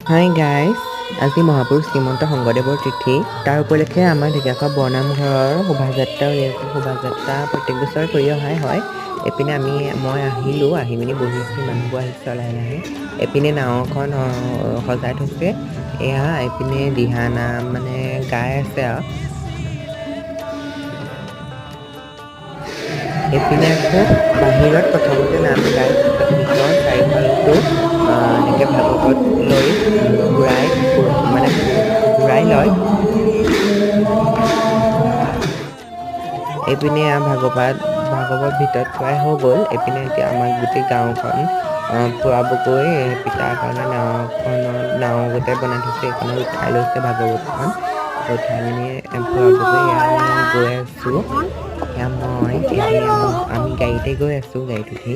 Hi guys, আজি মহাপুৰুষ শ্ৰীমন্ত শংকৰদেৱৰ তিথি। তাৰ উপলক্ষে আমাৰ ঢেকীয়াখোৱা বৰনামঘৰৰ শোভাযাত্ৰা উলিয়াইছে। শোভাযাত্ৰা প্ৰত্যেক বছৰে কৰি অহাই হয়। এইপিনে মই আহিলোঁ, আহি পিনি বহিছোঁ। মানুহবোৰ আহিছে লাহে লাহে। এইপিনে নাওখন সজাই থৈছে। এয়া এইপিনে দিহা নাম মানে গাই আছে আৰু এইপিনে আকৌ বাহিৰত প্ৰথমতে নাম গাই ভিতৰত চাৰিওফালটো এনেকৈ ভাগৱত লৈ ঘূৰাই, মানে ঘূৰাই লয়। এইপিনে ভাগৱত ভাগৱত ভিতৰত থোৱাই হৈ গ'ল। এইপিনে এতিয়া আমাক গোটেই গাঁওখন ফুৰাবগৈ। তাৰ কাৰণে নাওখনত, নাও গোটেই বনাই থৈছে, এইখনত উঠাই লৈছে ভাগৱতখন। উঠাই মেলি ফুৰাবগৈ। এয়া আমি গৈ আছোঁ। এয়া মই, আমি গাড়ীতে গৈ আছোঁ, গাড়ীত উঠি।